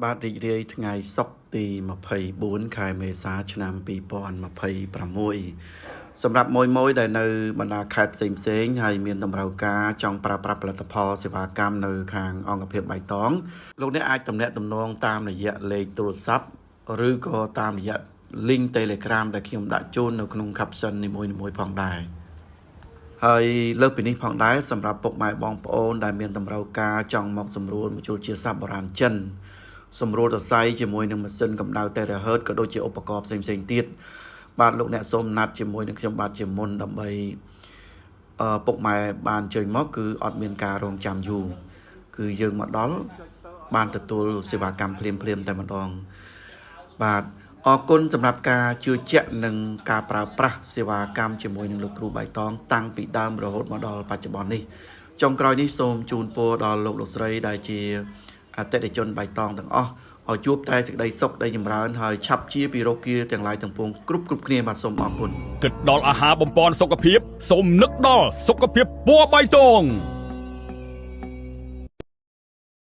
បាទរីករាយថ្ងៃសុក្រទី24ខែមេសាឆ្នាំ2026សម្រាប់មួយមួយដែលនៅបណ្ដាខេត្តផ្សេងផ្សេងៗហើយមានតម្រូវការចង់ប្រើប្រាស់ផលិតផលសេវាកម្មនៅខាងអង្គភាពបៃតងលោកអ្នកអាចទំនាក់ទំនងតាមរយៈលេខទូរស័ព្ទឬក៏តាមរយៈ link Telegram ដែលខ្ញុំដាក់ជូននៅក្នុង caption នីមួយៗផងដែរ ហើយលើសពីនេះផងដែរសម្រាប់ពុកម៉ែបងប្អូនដែលមានតម្រូវការចង់មកសម្រួលម្ជុលជាស័ព្ទបុរាណចិនសម្រួលសរសៃជាមួយនឹងម៉ាស៊ីនកម្ដៅ terahertz ក៏ដូចជាឧបករណ៍ផ្សេងៗទៀតបាទលោកអ្នកសូមណាត់ជាមួយនឹងខ្ញុំបាទជាមុនដើម្បីអឺពុកម៉ែបានអញ្ជើញមកគឺអត់មានការរងចាំយូរគឺយើងមកដល់បានទទួលសេវាកម្មភ្លាមៗតែម្ដង បាទអរគុណសម្រាប់ការជឿជាក់និងការប្រើប្រាស់សេវាកម្មជាមួយនឹងលោកគ្រូបៃតងតាំងពីដើមរហូតមកដល់បច្ចុប្បន្ននេះចុងក្រោយនេះសូមជូនពរដល់លោកលោកស្រីដែលជាអតិថិជនបៃតងទាំងអស់ឲ្យជួបតែសេចក្តីសុខដែលចម្រើនហើយឆាប់ជាពីរោគាទាំងឡាយទាំងពួងគ្រប់គ្រប់គ្នាបាទសូមអរគុណ។ គិតដល់អាហារបំពន់សុខភាពសូមនឹកដល់សុខភាពពណ៌បៃតង។